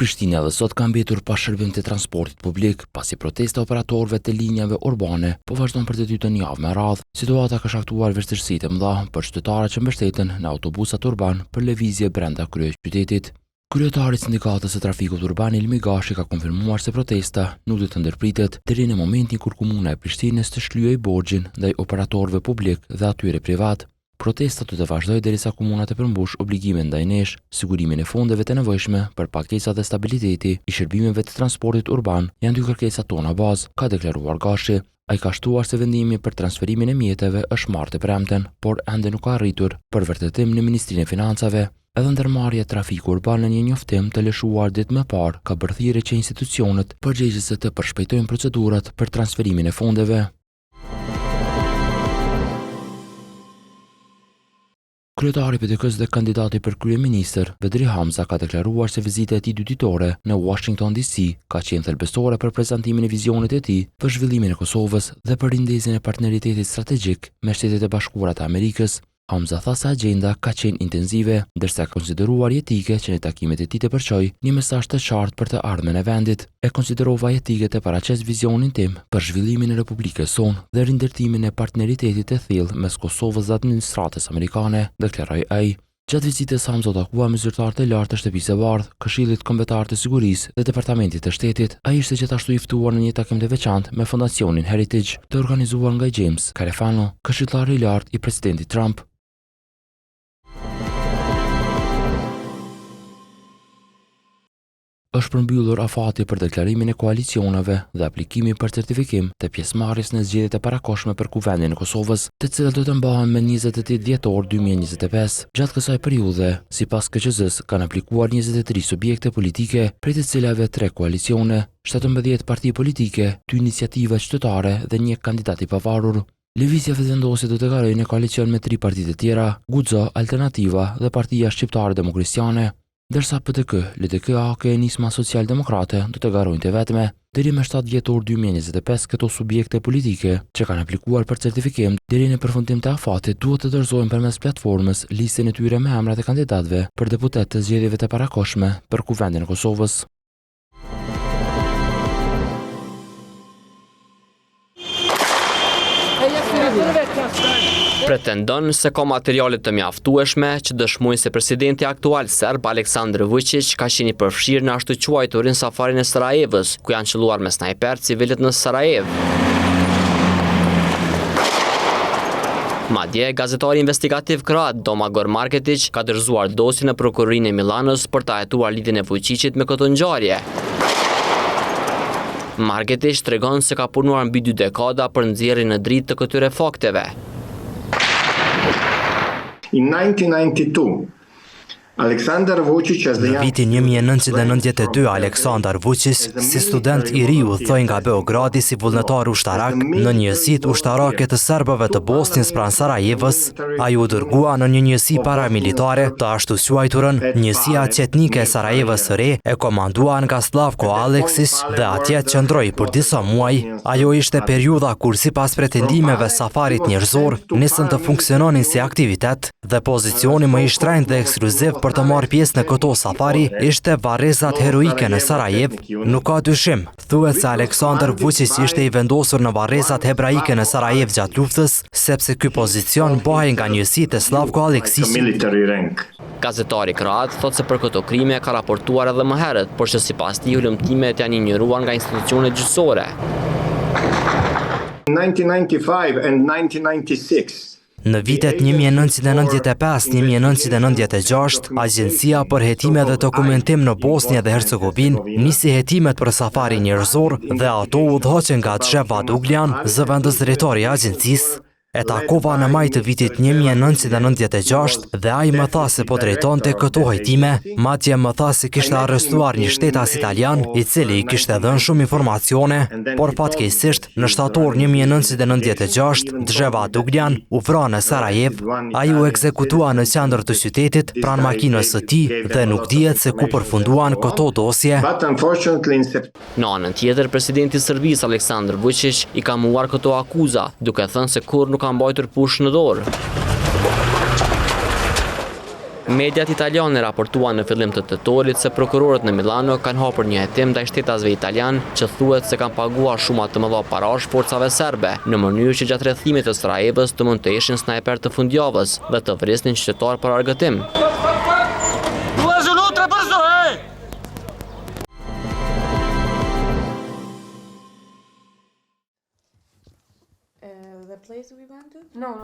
Prishtina edhe sot ka mbetur pa shërbim të transportit publik, pasi protesta e operatorëve të linjave urbane po vazhdon për të dytën javë me radhë. Situata ka shkaktuar vështirësi të mëdha për qytetarët që mbështeten në autobusat urban për lëvizje brenda kryeqytetit. Kryetari i Sindikatës së Trafikut Urban Ilmi Gashi ka konfirmuar se protesta nuk do të ndërpritet deri në momentin kur Komuna e Prishtinës të shlyejë borxhin ndaj operatorëve publikë dhe atyre privatë. Protesta do të vazhdojë derisa komuna të përmbushë obligimet ndaj nesh, sigurimin e fondeve të nevojshme për pagesa dhe stabiliteti i shërbimeve të transportit urban janë dy kërkesat tona bazë, ka deklaruar Gashi. Ai ka shtuar se vendimi për transferimin e mjeteve është marrë të premten, por ende nuk ka arritur për vërtetim në Ministrinë e Financave. Edhe ndërmarrja Trafiku Urban në një njoftim të lëshuar ditë më parë ka bërë thirrje që institucionet përgjegjëse të përshpejtojnë procedurat për transferimin e fondeve. Kryetari i PDK-së dhe kandidati për kryeministër, Bedri Hamza ka deklaruar se vizita e tij dyditore në Washington DC ka qenë thelbësore për prezantimin e vizionit të tij për zhvillimin e Kosovës dhe për rindezjen e partneritetit strategjik me Shtetet e Bashkuara të Amerikës. Hamza tha se agjenda ka qenë intensive, ndërsa e ka konsideruar jetike që në takimet e tij të përçojë një mesazh të qartë për të ardhmen e vendit. E konsiderova jetike të paraqes vizionin tim për zhvillimin e Republikës sonë dhe rindërtimin e partneritetit të thellë mes Kosovës dhe administratës amerikane, deklaroi ai. Gjatë vizitës Hamza u takua me zyrtarë të lartë të Shtëpisë së Bardhë, Këshillit Kombëtar të Sigurisë dhe Departamentit të Shtetit. Ai ishte gjithashtu i ftuar në një takim të veçantë me Fondacionin Heritage, të organizuar nga James Carafano, këshilltari i lartë i Presidentit Trump. Është përmbyllur afati për deklarimin e koalicioneve dhe aplikimi për certifikim të pjesëmarrjes në zgjedhjet e parakohshme për Kuvendin e Kosovës, të cilat do të mbahen më 28 dhjetor 2025. Gjatë kësaj periudhe, sipas KQZ-së, kanë aplikuar 23 subjekte politike, prej të cilave 3 koalicione, 17 parti politike, 2 iniciativa qytetare dhe një kandidat i pavarur. Lëvizja Vetëvendosje do të garojë në koalicion me tri parti të tjera, Guxo, Alternativa dhe Partia Shqiptare Demokristiane. Ndërsa PDK, LDK, AAK e Nisma Socialdemokrate do të garojnë të vetme. Deri më 7 dhjetor 2025 këto subjekte politike që kanë aplikuar për certifikim deri në përfundim të afatit duhet të dorëzojnë përmes platformës listën e tyre me emrat e kandidatëve për deputetë të zgjedhjeve të parakohshme për Kuvendin e Kosovës. Pretendon se ka materiale të mjaftueshme që dëshmojnë se presidenti aktual serb Aleksandr Vučić ka qenë i përfshirë në ashtuquajturin safarin e Sarajevës, ku janë qëlluar me snajper civilët në Sarajevë. Madje, gazetari investigativ kroat Domagoj Margetić ka dorëzuar dosjen në prokurorinë e Milanos për ta hetuar lidhjen e Vučićit me këto ngjarje. Margetić tregon se ka punuar mbi dy dekada për nxjerrjen në dritë të këtyre fakteve. In 1992, Aleksandar Vučić as the Në vitin 1992, Aleksandar Vučić, si student i ri udhëtoi nga Beogradi si vullnetar ushtarak në njësitë ushtarake të serbëve të Bosnjës pranë Sarajevës. Ai u dërgua në një njësi paramilitare, të ashtuquajturën Njësia Çetnike e Sarajevës së Re, e komanduar nga Slavko Aleksić dhe atje qëndroi për disa muaj. Ajo ishte periudha kur sipas pretendimeve safarit njerëzor nisën të funksiononin si aktivitet dhe pozicioni më i shtrenjtë dhe ekskluziv për të marrë pjesë në këto safari ishte varrezat heroike në Sarajevë. Nuk ka dyshim, thuhet se Aleksandar Vučić ishte i vendosur në varrezat hebraike në Sarajevë gjatë luftës, sepse ky pozicion mbahej nga njësitë e Slavko Aleksiqit. Gazetari kroat thotë se për këto krime ka raportuar edhe më herët, por që sipas tij hulumtimet janë injoruar nga institucionet gjyqësore. 1995 and 1996 Në vitet 1995-1996, Agjencia për Hetime dhe Dokumentim në Bosnjë dhe Hercegovinë nisi hetimet për safari njerëzor dhe ato u udhëhoqën nga Xhevat Ugljan, zëvendësdrejtor i agjencisë. E takova në maj të vitit 1996 dhe ai më tha se po drejtonte këto hetime, madje më tha se kishte arrestuar një shtetas italian, i cili i kishte dhënë shumë informacione, por fatkeqësisht Në shtator 1996, Xhevat Ugljan u vra në Sarajevë. Ai u ekzekutua në qendër të qytetit, pranë makinës së tij dhe nuk dihet se ku përfunduan këto dosje. Në anën tjetër, presidenti i Serbisë, Aleksandar Vučić, i ka mohuar këto akuza, duke thënë se kurrë nuk ka mbajtur pushkë në dorë. Mediat italiane raportuan në fillim të tetorit se prokurorët në Milano kanë hapur një hetim ndaj shtetasve italianë që thuhet se kanë paguar shuma të mëdha parash forcave serbe, në mënyrë që gjatë rrethimit të Sarajevës të mund të ishin snajperë të fundjavës dhe të vrisnin qytetarë për argëtim.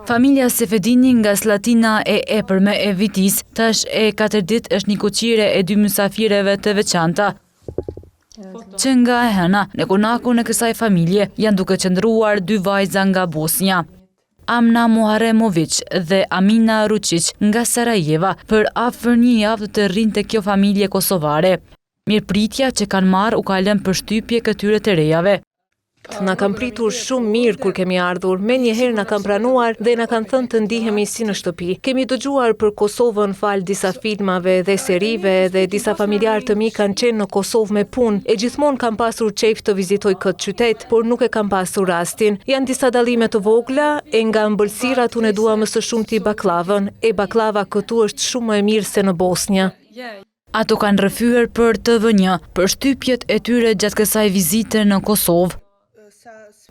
Familja Sefedini nga Sllatina e Epërme e Vitisë, tash e katër ditë është nikoqire e dy mysafireve të veçanta. Që nga e hëna, në konakun e kësaj familje janë duke qëndruar dy vajza nga Bosnja. Amna Muharemoviq dhe Amina Ruçiq nga Sarajeva, për afër një javë do të rrinë te kjo familje kosovare. Mirëpritja që kanë marrë u ka lënë përshtypje këtyre të rejave. Na kanë pritur shumë mirë kur kemi ardhur, menjëherë na kanë pranuar dhe na kanë thënë të ndihemi si në shtëpi. Kemi dëgjuar për Kosovën falë disa filmave dhe serive dhe disa familjarë të mi kanë qenë në Kosovë me punë e gjithmonë kam pasur qejf të vizitoj këtë qytet, por nuk e kam pasur rastin. Janë disa dallime të vogla e nga ëmbëlsirat unë e dua më së shumti bakllavën, e bakllava këtu është shumë më e mirë se në Bosnjë. Ato kanë rrëfyer për TV1 përshtypjet e tyre gjatë kësaj vizite në Kosovë.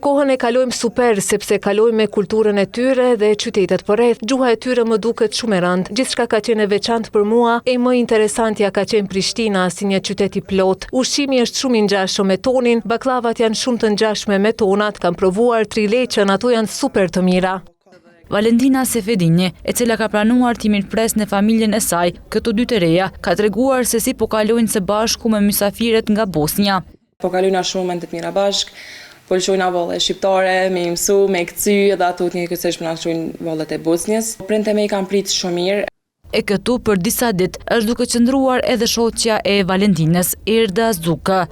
Kohën e kalojmë super, sepse kalojmë me kulturën e tyre dhe qytetet përreth. Gjuha e tyre më duket shumë e rëndë. Gjithçka ka qenë e veçantë për mua, e më interesantja ka qenë Prishtina si një qytet i plotë. Ushqimi është shumë i ngjashëm me tonin, bakllavat janë shumë të ngjashme me tonat, kam provuar trileqen, ato janë super të mira. Valentina Sefedini, e cila ka pranuar t'i mirëpresë në familjen e saj këto dy të reja, ka treguar se si po kalojnë së bashku me mysafiret nga Bosnja. Po kalojna shumë momente të mira bashkë, po lëshojna valle shqiptare, me i mësu, me kcy edhe ato njëkohësisht po na lëshojnë vallet e Bosnjës. Prindët e mi i kanë pritë shumë mirë. E këtu për disa ditë është duke qëndruar edhe shoqja e Valentinës, Erda Zuka.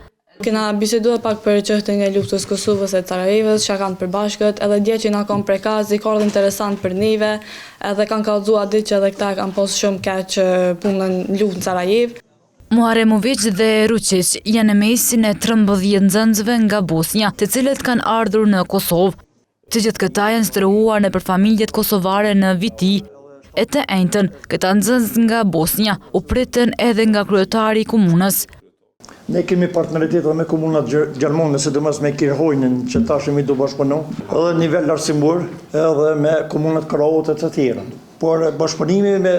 Kena bisedue pak për çështjen e luftës Kosovës e Sarajevës, çka kanë përbashkët, edhe dje që na kanë prekaz, i ka ardhë interesant për neve, edhe kanë kallzu atë ditë që edhe këta e kanë pas shumë keq punën në luftë në Sarajevë. Muharemoviq dhe Ruçiq janë në mesin e 13 nxënësve nga Bosnja, të cilët kanë ardhur në Kosovë. Të gjithë këta janë strehuar nëpër familjet kosovare në Viti. E të enjten, këta nxënës nga Bosnja u pritën edhe nga kryetari i komunës. Ne kemi partneritet edhe me komunat gjermane, sidomos me Kirchhojnin, që tash jemi tu bashkëpunu, edhe në nivel arsimor, edhe me komunat kroate të tjera. Por bashkëpunimi me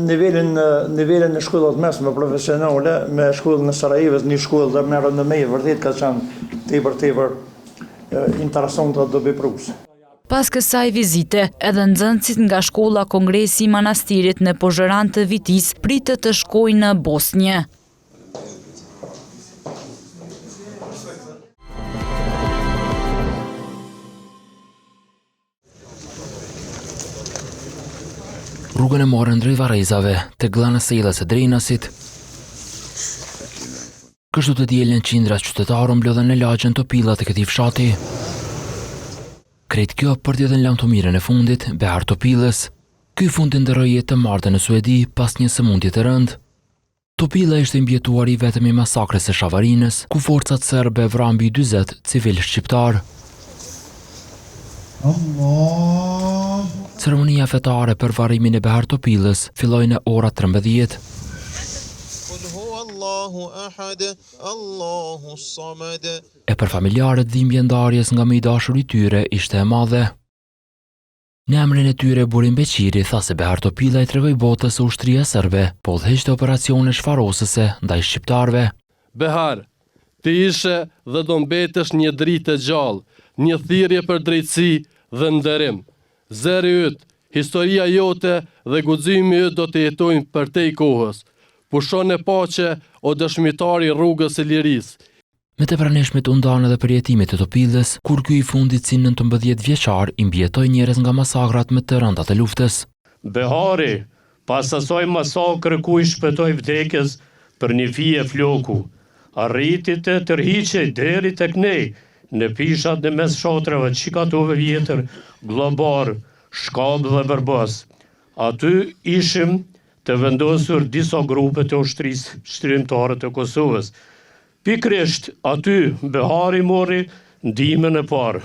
nivelin nivelin e shkollat mesme profesionale, me shkollën e Sarajevës, një shkollë dhe me renome, vërtet ka qenë tepër tepër interesante dhe dobiprurëse. Pas kësaj vizite, edhe nxënësit nga shkolla Kongresi i Manastirit në Pozheran të Vitisë pritet të shkojnë në Bosnjë. Rrugën e morën drejt varrezave të Gllanasellës së Drenasit. Kështu të dielën qindra qytetarë u mblodhën në lagjen Topilla të këtij fshati. Krejt kjo për t'i dhënë lamtumirën e fundit Behar Topillës. Ky i fundit ndërroi jetë të martën në Suedi pas një sëmundje të rëndë. Topilla ishte i mbijetuari i vetëm i masakrës së Shavarinës, ku forcat serbe vranë mbi 40 civilë shqiptarë. Ceremonia fetare për varrimin e Behar Topillës filloi në ora 13. E për familjarët dhimbja e ndarjes nga më i dashuri i tyre ishte e madhe. Në emrin e tyre Burim Beqiri tha se Behar Topilla i tregoi botës se ushtria serbe po udhëhiqte operacione shfarosëse ndaj shqiptarëve. Behar, ti ishe dhe do mbetesh një dritë e gjallë, një thirrje për drejtësi dhe nderim. Zëri yt, historia jote dhe guximi yt do të jetojnë përtej kohës. Pusho në paqe, o dëshmitar i rrugës së lirisë. Me të pranishmit u ndanë edhe përjetimet e Topillës, kur ky i fundit si 19 vjeçar i mbijetoi njërës nga masakrat më të rënda të luftës. Behari, pas asaj masakre ku i shpëtoi vdekjes për një fije floku, arriti të tërhiqej deri tek ne, në pishat në mes fshatrave Çikatovë e Vjetër, Gllobar, Shkabë dhe Vërbos. Aty ishim të vendosur disa grupe të Ushtrisë Çlirimtare të Kosovës. Pikërisht aty Behari mori ndihmën e parë.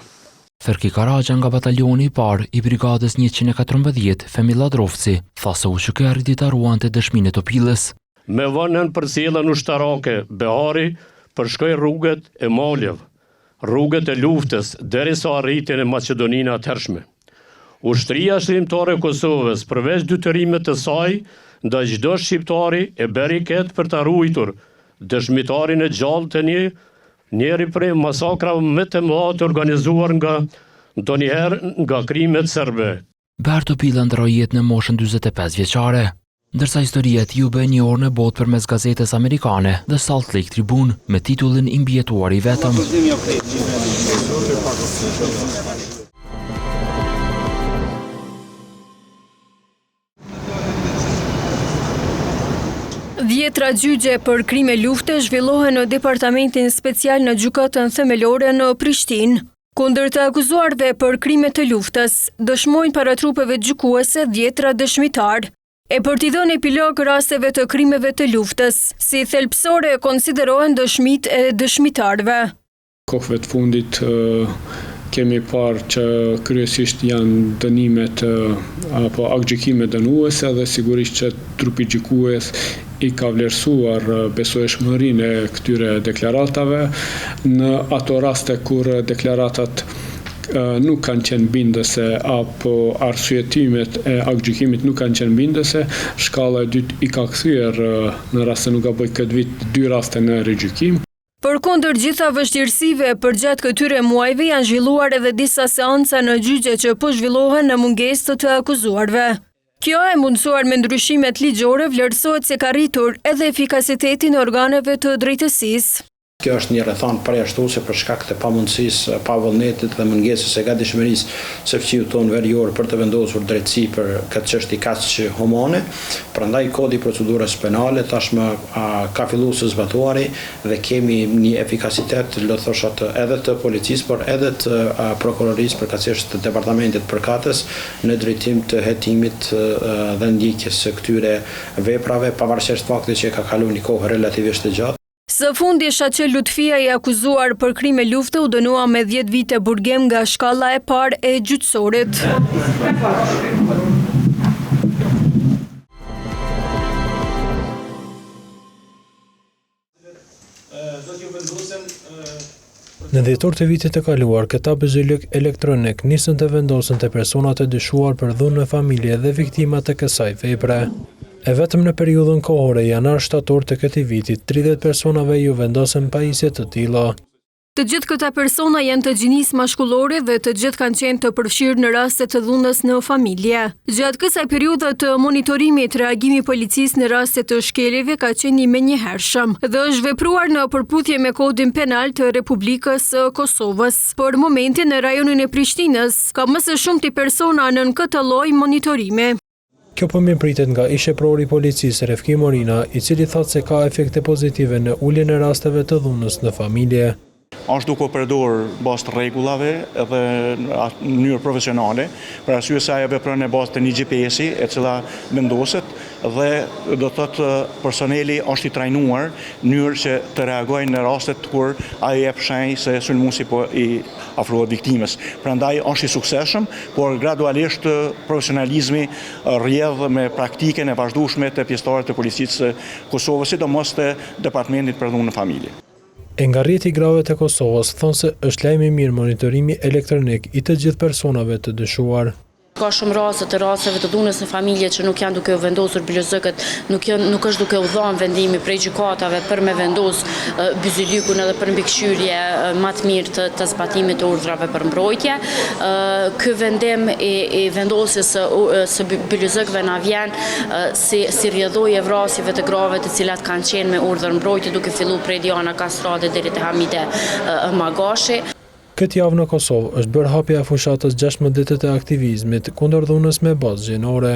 Ferki Karaxha nga Batalioni i Parë i Brigadës 114, Fehmi Lladrovci, tha se UÇK arriti ta ruante dëshminë e Topillës. Më vonë nën përcjelljen ushtarake, Behari përshkoi rrugët e maleve, rrugët e luftës, derisa arriti në Maqedoninë e atëhershme. Ushtria Çlirimtare e Kosovës, përveç detyrimit të saj ndaj çdo shqiptari, e bëri këtë për ta ruajtur dëshmitarin e gjallë të një njëri prej masakrave më të mëdha të organizuar nga ndonjëherë nga krimet serbe. Behar Topilla ndërroi jetë në moshën 45 vjeçare, ndërsa historia e tij u bë e njohur në botë përmes gazetës amerikane The Salt Lake Tribune me titullin I mbijetuari i vetëm. Dhjetra gjyqe për krime lufte zhvillohen në Departamentin Special në Gjykatën Themelore në Prishtinë. Kundër të akuzuarve për krime të luftës, dëshmojnë para trupeve gjykuese dhjetra dëshmitarë. E për t'i dhënë epilog rasteve të krimeve të luftës, si thelbësore konsiderohen dëshmitë e dëshmitarëve. Kohëve të fundit kemi parë që kryesisht janë dënimet apo aktgjykime dënuese dhe sigurisht që trupi gjykues i ka vlerësuar besueshmërinë e këtyre deklaratave. Në ato raste kur deklaratat nuk kanë qenë bindëse apo arsyetimet e aktgjykimit nuk kanë qenë bindëse, shkalla e dytë i ka kthyer në rast se nuk gaboj këtë vit dy raste në rigjykim. Përkundër gjitha vështirësive, përgjatë këtyre muajve janë zhvilluar edhe disa seanca në gjyqe që po zhvillohen në mungesë të të akuzuarve. Kjo, e mundësuar me ndryshimet ligjore, vlerësohet se ka rritur edhe efikasitetin e organeve të drejtësisë. Kjo është një rrethanë përjashtuese për shkak të pamundësisë, pavullnetit dhe mungesës së gatishmërisë së fqiut tonë verior për të vendosur drejtësi për këtë çështje kaq humane. Prandaj Kodi i Procedurës Penale tashmë ka filluar së zbatuari dhe kemi një efikasitet, do të thosha të edhe të policisë, por edhe të prokurorisë, përkatësisht të departamentit përkatës në drejtim të hetimit dhe ndjekjes së këtyre veprave, pavarësisht faktit që ka kaluar një kohë relativisht e gjatë. Së fundi, Shaqir Lutfija i akuzuar për krime lufte u dënua me 10 vite burgim nga shkalla e parë e gjyqësorit. Në dhjetor të vitit të kaluar, këta byzylykë elektronikë nisën të vendosen te personat e dyshuar për dhunë në familje dhe viktima të kësaj vepre. E vetëm në periudhën kohore janar-shtator të këtij viti, 30 personave iu vendosën pajisje të tilla. Të gjithë këta persona janë të gjinisë mashkullore dhe të gjithë kanë qenë të përfshirë në raste të dhunës në familje. Gjatë kësaj periudhe të monitorimit, reagimi i policisë në raste të shkeljeve ka qenë i menjëhershëm dhe është vepruar në përputhje me Kodin Penal të Republikës së Kosovës. Për momentin në rajonin e Prishtinës, ka më së shumti persona nën këtë lloj monitorimi. Kjo po mirëpritet nga ish-eprori i policisë Refki Morina, i cili thotë se ka efekte pozitive në uljen e rasteve të dhunës në familje. Është duke u përdorë në bazë të rregullave dhe në mënyrë profesionale, për arsye se ajo vepron në bazë të një GPS-i e cila vendoset dhe do të thotë personeli është i trajnuar në mënyrë që të reagojë në rastet kur ajo jep shenjë se sulmuesi po i afrohet viktimës. Prandaj është i suksesshëm, por gradualisht profesionalizmi rrjedh me praktikën e vazhdueshme të pjesëtarëve të Policisë së Kosovës, sidomos të Departamentit për Dhunë në Familje. E nga Rrjeti i Grave të Kosovës thonë se është lajm i mirë monitorimi elektronik i të gjithë personave të dyshuar. Ka shumë raste të rasteve të dhunës në familje që nuk janë duke u vendosur byzylyqët, nuk janë nuk është duke u dhënë vendimi prej gjykatave për me vendos byzylykun edhe për mbikëqyrje ma të mirë të, të zbatimit të urdhrave për mbrojtje. Ky vendim i, i vendosjes së, së byzylykëve na vjen si, si rrjedhojë e vrasjeve të grave të cilat kanë qenë me urdhër mbrojtje duke fillu prej Diana Kastrati deri te Hamide Magashi. Këtë javë në Kosovë është bërë hapja e fushatës 16 ditët e aktivizmit kundër dhunës me bazë gjinore.